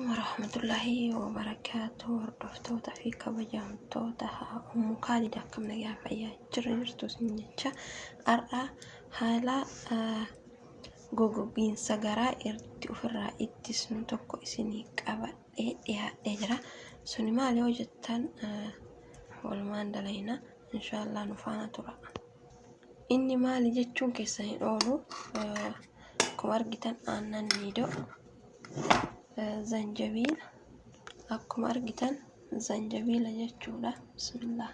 alaikum warahmatullahi wabarakaatu. Hordoftoota fi kabajamtoota Ummu Kaalid, akkam nagaa fayyaa jirra jirtu isin jecha. Har'a haala goggogiinsa garaa irratti ofirraa ittisnu tokko isinii qabadhee dhiyaadhee jira. Suni maali yoo jettan, walumaan dalayna inshaallah, nu faana tura. Inni maali jechuun keessan hin oolu. Akkuma argitan aannan Niidoo, zanjabiila, akkuma argitan zanjabiila jechuudha. Bismillah.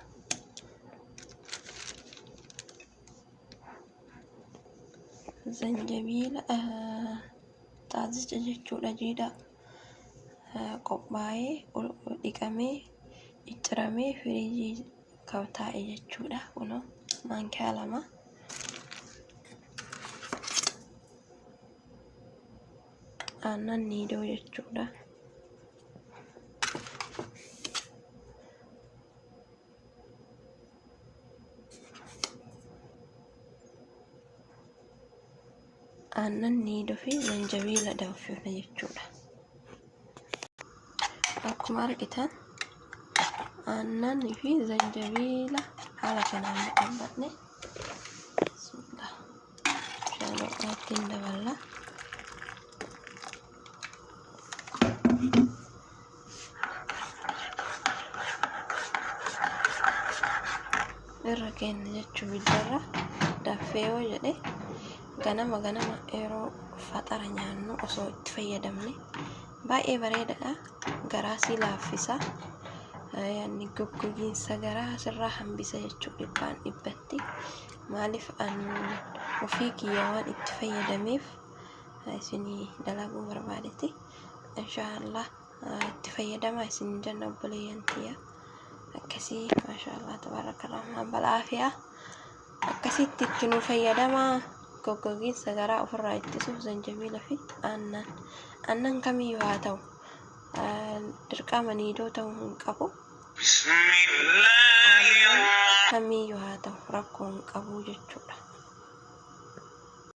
Zanjabiila xaazicha jechuudha, jiidha qophaa'ee, dhiqamee, cicciramee firiijii kan taa'e jechuudha. Kunoo maankiyaa 2. Aannan Niidoo jechuudha. Aannan Niidoo fi zanjabiila danfifna jechuudha. Akkuma argitan aannan fi zanjabiila haala kanaan baxaxxanne, bismillah, bishaan ho'aatti daballa. Irra kenna jechuu, ibiddarra danfee yoo jedhe, ganama ganama yeroo faxara nyaannu osoo itti fayyadamne baay'ee bareedaadha. Garaa si laaffisa. Yaani goggogiinsa garaa sirraa hambisa jechuu dhibbaan dhibbatti. Maaliif, an ofii kiyya waan itti fayyadameef isinii dalaguu barbaadeti. Inshaallah itti fayyadamaa isin jenna, obboleeyyan tiyya. Akkasii, maashaallah, tabaaraka rahmaan, balaafiyaa. Akkasitti itti nu fayyadamaa. Goggogiinsa garaa ofirraa ittisuuf zanjabiila fi aannan. Aannan kamiyyuu haa ta'u, dirqama Niidoo ta'uu hin qabu. Aannan kamiyyuu haa ta'u, rakkoo hin qabu jechuudha.